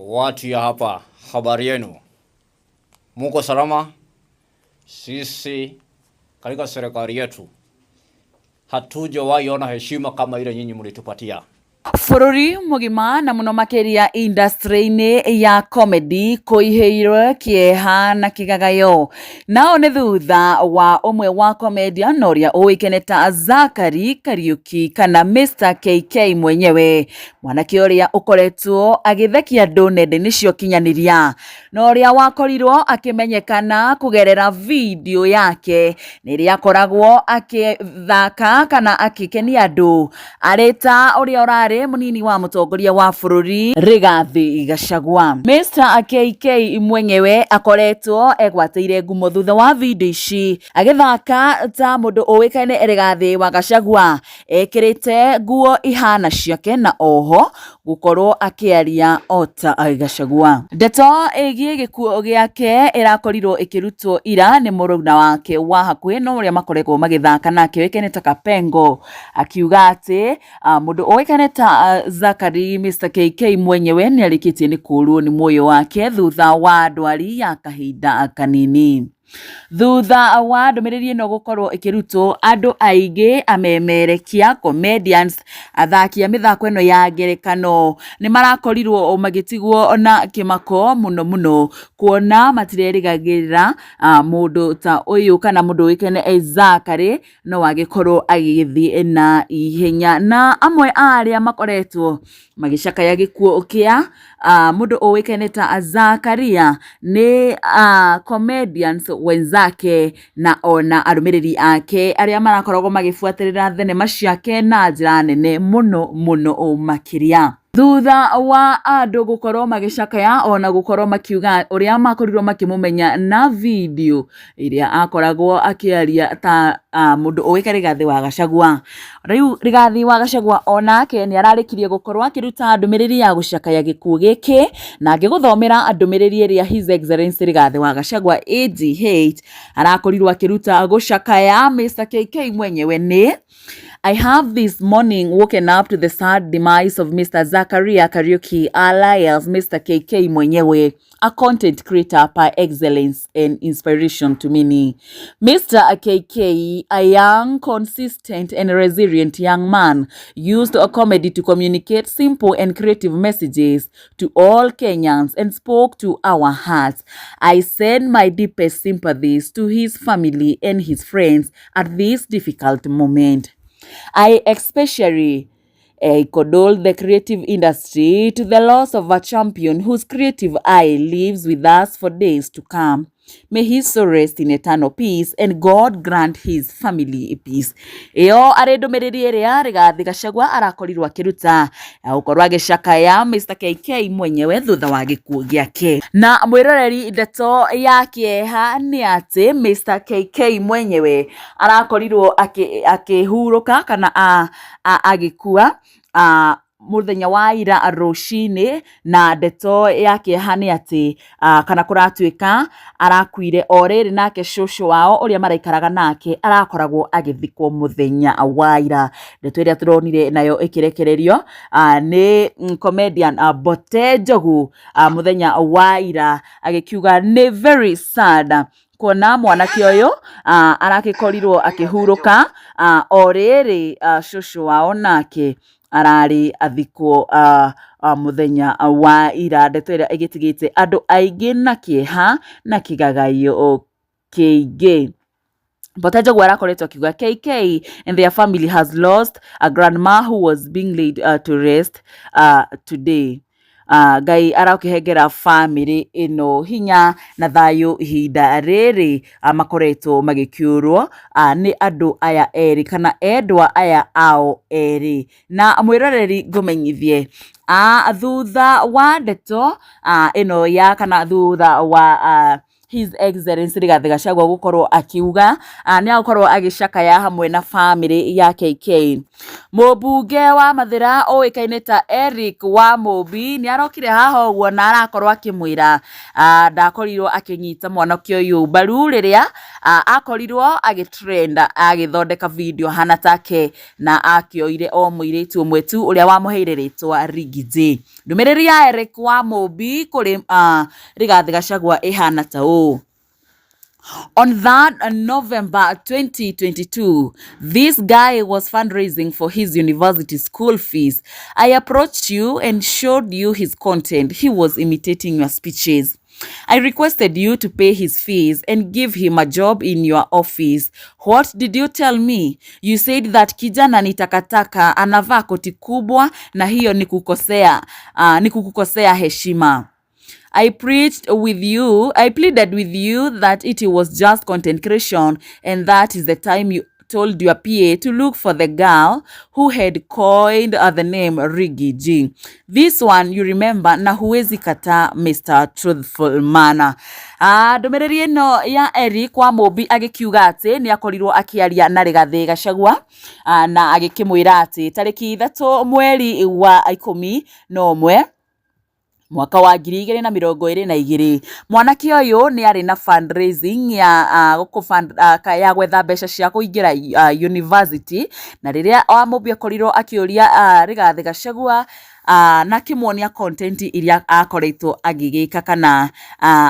Watu ya hapa, habari yenu? Muko salama? Sisi katika serikali yetu hatujawahi ona heshima kama ile nyinyi mlitupatia. Bũrũri mũgima na mũno makĩria industry-inĩ ya comedy kũihũirwo kĩeha na kĩgagayo. Nao nĩ thutha wa ũmwe wa comedian ũrĩa ũĩkaine ta Zachary Kariuki kana Mr KK mwenyewe, mwanake ũrĩa ũkoretwo agĩthekia andũ nenda-inĩ cia ũkinyanĩria, na ũrĩa wakorirwo akĩmenyekana kũgerera video yake na ĩrĩa akoragwo akĩthaka kana akĩkenia andũ arĩ ta ũrĩa ũrarĩ mũnini wa mũtongoria wa bũrũri Rigathi Gachagua. Mr KK mwenyewe akoretwo egwatĩire ngumo thutha wa video ici agĩthaka ta mũndũ ũĩkaine Rigathi wa Gachagua, ekĩrĩte nguo ihana ciake na oho gũkorwo akĩaria o ta Gachagua. Ndeto ĩgiĩ gĩkuũ gĩake ĩrakorirwo ĩkĩrutwo ira nĩ mũruna wake wa hakuhĩ na ũrĩa makoretwo magĩthaka nake ũĩkaine ta Kapengo, akiuga atĩ mũndũ ũĩkaine ta Zachary Mr KK mwenyewe nĩ arĩkĩtie nĩ kũũrwo nĩ muoyo wake thutha wa ndwari ya kahinda kanini. Thutha wa ndũmĩrĩri ĩno gũkorwo ĩkĩrutwo, andũ aingĩ amemerekia, comedians, athaki a mĩthako ĩno ya ngerekano nĩ marakorirwo magĩtigwo na kĩmako mũno mũno kuona matirerĩgagĩrĩra mũndũ ta ũyũ kana mũndũ ũĩkaine Zachary no agĩkorwo agĩgĩthiĩ na ihenya. Na amwe a arĩa makoretwo magĩcakaya gĩkuũ kĩa mũndũ ũĩkaine ta Zakaria nĩ comedians wenzake na ona arũmĩrĩri ake arĩa marakoragwo magĩbuatĩrĩra thenema ciake na njĩra nene mũno mũno makĩria. Thutha wa andũ gũkorwo magĩcakaya ona gũkorwo makiuga ũrĩa makorirwo makĩmũmenya na video ĩrĩa akoragwo akĩaria ta mũndũ ũĩkaine Rigathĩ wa Gachagua. Rĩu Rigathĩ wa Gachagua onake nĩ ararĩkirie gũkorwo akĩruta ndũmĩrĩri ya gũcakaya gĩkuũ gĩkĩ, na ngĩgũthomera ndũmĩrĩri ĩrĩa His Excellency Rigathĩ wa Gachagua AGH arakorirwo akĩruta gũcakaya Mr KK mwenyewe nĩ: "I have this morning woken up to the sad demise of Mr. Zakaria Kariuki, alias Mr. KK mwenyewe, a content creator par excellence and inspiration to many. Mr. KK, a young, consistent, and resilient young man, used a comedy to communicate simple and creative messages to all Kenyans and spoke to our hearts. I send my deepest sympathies to his family and his friends at this difficult moment. I especially condole the creative industry to the loss of a champion whose creative eye lives with us for days to come. May his soul rest in eternal peace and God grant his family peace." Ĩyo arĩ ndũmĩrĩri ĩrĩa Rigathĩ Gachagua arakorirwo akĩruta ya gũkorwo agĩcakaya Mr KK mwenyewe thutha wa gĩkuũ gĩake. Na mwĩroreri, ndeto ya kĩeha nĩ atĩ Mr KK mwenyewe arakorirwo akĩhurũka kana agĩkua mũthenya wa ira rũcinĩ, na ndeto ya kĩeha nĩ atĩ kana kũratuĩka arakuire o rĩrĩ nake cũcũ wao ũrĩa maraikaraga nake arakoragwo agĩthikwo mũthenya wa ira. Ndeto ĩrĩa tũronire nayo ĩkĩrekererio nĩ comedian Mbote Njogu mũthenya wa ira agĩkiuga nĩ very sad kuona mwanake ũyũ arakĩkorirwo akĩhurũka o rĩrĩ cũcũ wao nake ararĩ athikwo mũthenya wa ira, ndeto ĩrĩa ĩgĩtigĩte andũ aingĩ na kĩeha na kĩgagayo kĩingĩ. Mbote Njogu arakoretwo akiuga KK and their family has lost a grandma who was being laid to rest today. Ngai arakĩhengera bamĩrĩ ĩno hinya na thayũ ihinda rĩrĩ makoretwo magĩkĩũrwo nĩ andũ aya erĩ kana endwa aya ao erĩ. Na mwĩroreri, ngũmenyithie thutha wa ndeto ĩno ya kana thutha wa His Excellency Rigathĩ Gachagua gũkorwo akiuga nĩ agũkorwo agĩcakaya hamwe na bamĩrĩ ya KK. Mũmbunge wa Mathĩra ũĩkaine ta Eric Wamũmbi nĩ arokire haha ũguo na arakorwo akĩmwĩra ndakorirwo akĩnyita mwanake ũyũ mbaru rĩrĩa akorirwo agĩtrend agĩthondeka video hana take na akĩoire o mũirĩtu ũmwe tu ũrĩa wamũheire rĩtwa Riggy G. Ndũmĩrĩri ya Eric Wamũmbi kũrĩ Rigathĩ Gachagua ĩhana ta ũũ: On 3rd November 2022, this guy was fundraising for his university school fees. I approached you and showed you his content. He was imitating your speeches. I requested you to pay his fees and give him a job in your office. What did you tell me? You said that kijana ni takataka, anavaa koti kubwa na hiyo ni kukukosea heshima. I preached with you, I pleaded with you that it was just content creation, and that is the time you told your PA to look for the girl who had coined the name Riggy G. This one you remember na huwezi kataa, Mr. Truthful Man. Ndũmĩrĩri ĩno ya Eric Wamũmbi agĩkiuga atĩ nĩ akorirwo akĩaria na Rigathĩ Gachagua na agĩkĩmwĩra atĩ tarĩki 3 mweri wa 11 mwaka wa 2022 mwanake ũyũ nĩ arĩ na fundraising ya ya gwetha mbeca cia kũingĩra university, na rĩrĩa Wamũmbi akorirwo akĩũria Rigathĩ Gachagua na akĩmuonia content iria akoretwo agĩgĩka kana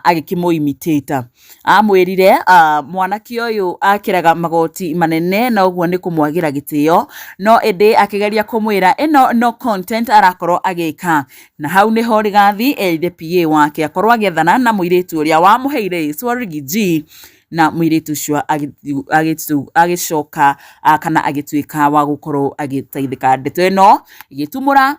agĩkĩmũ imitate, amwĩrire mwanake ũyũ akĩraga magoti manene na ũguo nĩ kũmwagĩra gĩtĩo, no ĩndĩ akĩgeria kũmwĩra ĩno no content arakorwo agĩka, na hau nĩho Rigathi erire PA wake akorwo agĩethana na mũirĩtu ũrĩa wamũheire rĩtwa Riggy G, na mũirĩtu ũcio agĩcoka kana agĩtuĩka wa gũkorwo agĩteithĩka. Ndeto ĩno ĩgĩtumũra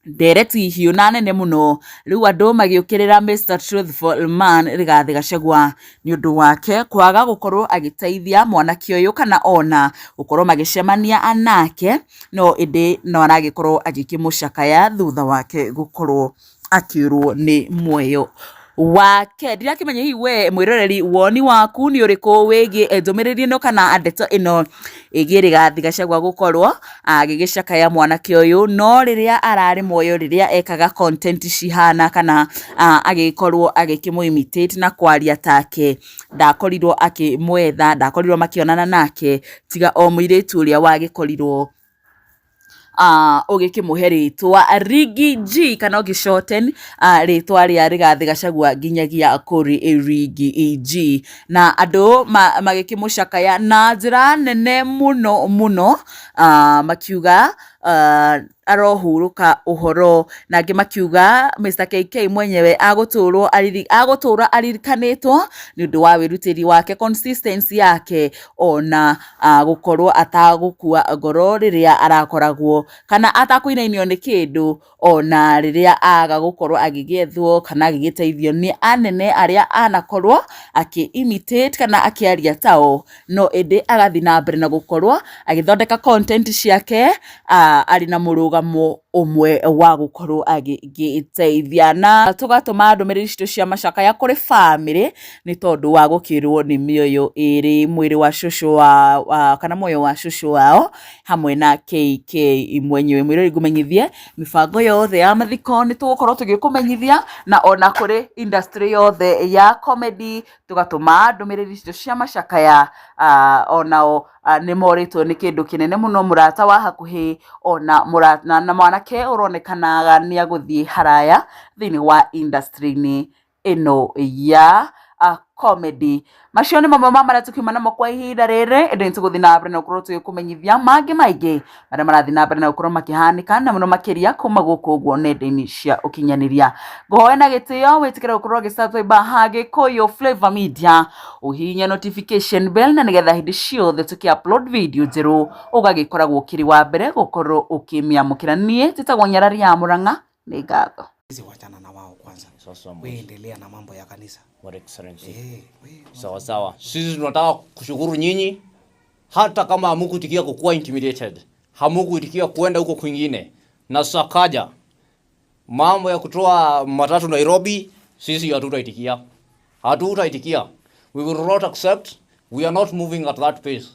ndereti hiũ na nene mũno, rĩu andũ magĩũkĩrĩra Mr Truthful Man Rigathĩ Gachagua nĩ ũndũ wake kwaga gũkorwo agĩteithia mwanake ũyũ kana ona gũkorwo magĩcemania nake, no ĩndĩ no aragĩkorwo agĩkĩmũcakaya thutha wake gũkorwo akĩũrwo nĩ muoyo wake. Ndirakĩmenya hihi we mwĩroreri woni waku nĩ ũrĩkũ wĩgiĩ ndũmĩrĩri ĩno kana ndeto ĩno ĩgiĩ Rigathĩ Gachagua gũkorwo agĩgĩcakaya mwanake ũyũ, no rĩrĩa ararĩ muoyo, rĩrĩa ekaga content cihana kana agĩkorwo agĩkĩmũ imitate na kwaria take, ndakorirwo akĩmwetha, ndakorirwo makĩonana nake tiga o mũirĩtu ũrĩa wagĩkorirwo ũgĩkĩmũhe rĩtwa Riggy G kana ũgĩ shorten rĩtwa rĩa Rigathĩ Gachagua nginyagia kũrĩ Riggy G, na andũ magĩkĩmũcakaya na njĩra nene mũno mũno, makiuga arohurũka ũhoro, na angĩ makiuga Mr KK mwenyewe agũtũra aririkanĩtwo nĩ ũndũ wa wĩrutĩri wake, consistency yake, ona gũkorwo atagũkua ngoro rĩrĩa arakoragwo kana atakũinainio nĩ kĩndũ, ona rĩrĩa aga gũkorwo agĩgĩethwo kana agĩgĩteithio nĩ anene arĩa anakorwo akĩ imitate kana akĩaria tao, no ĩndĩ agathiĩ na mbere na gũkorwo agĩthondeka content ciake arĩ na mũrũgamo ũmwe wa gũkorwo agĩgĩteithia, na tũgatũma ndũmĩrĩri citũ cia macakaya kũrĩ bamĩrĩ nĩ tondũ wa gũkĩrwo nĩ mĩoyo ĩrĩ, mwĩrĩ wa cũcũ wa kana muoyo wa cũcũ wao hamwe na KK mwenyewe. Mwĩrori, ngũmenyithie mĩbango yothe ya mathiko nĩ tũgũkorwo tũgĩkũmenyithia, na ona kũrĩ industry yothe ya comedy tũgatũma ndũmĩrĩri citũ cia macakaya, onao nĩ morĩtwo nĩ kĩndũ kĩnene mũno, mũrata wa hakuhĩ ona na mwanake ũronekanaga nĩ agũthiĩ haraya thĩinĩ wa industry-inĩ ĩno ya comedy. Macio nĩ mamwe ma marĩa tũkiuma namo kwa ihinda rĩrĩ, ĩndĩ nĩ tũgũthiĩ na mbere na gũkorwo tũgĩkũmenyithia mangĩ maingĩ marĩa marathiĩ na mbere na gũkorwo makĩhanĩka na mũno makĩria kuma gũkũ ũguo nenda-inĩ cia ũkinyanĩria. Ngũhoe na gĩtĩo wĩtĩkĩre gũkorwo ũgĩ ha Gĩkũyũ Flavor Media, ũhihinye notification bell na nĩgetha hĩndĩ ciothe tũkĩ upload video njerũ ũgagĩkoragwo ũkĩrĩ wa mbere gũkorwo ũkĩmĩamũkĩra. Niĩ njĩtagwo Nyarari ya Mũrang'a, nĩ ngatho. Sisi wachana na wao kwanza. Sasa We endelea na mambo ya kanisa. Your Excellency. We, Sawa sawa. Sisi tunataka kushukuru nyinyi hata kama hamukutikia kukuwa intimidated, hamukuitikia kwenda huko kwingine. Na Sakaja, mambo ya kutoa matatu Nairobi, sisi hatutaitikia, hatutaitikia. We will not accept. We are not moving at that pace.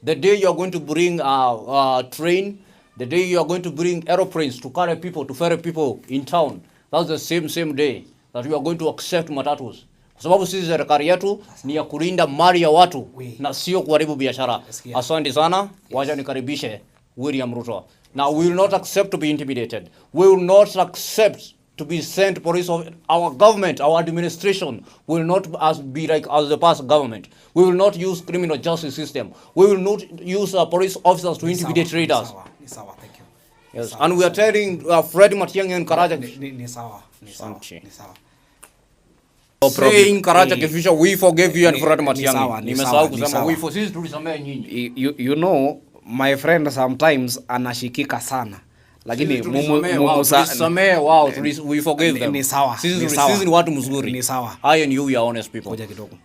The day you are going to bring a train, the day you are going to bring aeroplanes to carry people, to ferry people in town, that's the same same day that you are going to accept matatus. Kwa sababu sisi serikali yetu ni ya kulinda mali ya watu na sio kuharibu biashara. Asante sana, wacha nikaribishe William Ruto. Now we will not accept to be intimidated. We will not accept to be sent police of our government, our administration will not as be like as the past government. We will not use criminal justice system. We will not use police officers to intimidate traders. Ni sawa, thank you. Yes, and we are telling Fred Matiang'i and Karaja Ni sawa, ni sawa, ni sawa. Saying Karaja Kifucha, we forgive you and Fred Matiang'i. Nimesahau Ni kusema sawa. we for sisi tulisamehe nyinyi. You know, my friend sometimes anashikika sana. Lakini Sisi tulisamehe wao, tulisamehe wao, we forgive them. Ni sawa, Sisi ni sawa. sisi ni watu mzuri. Ni sawa. I and you, we are honest people. Ngoja kidogo.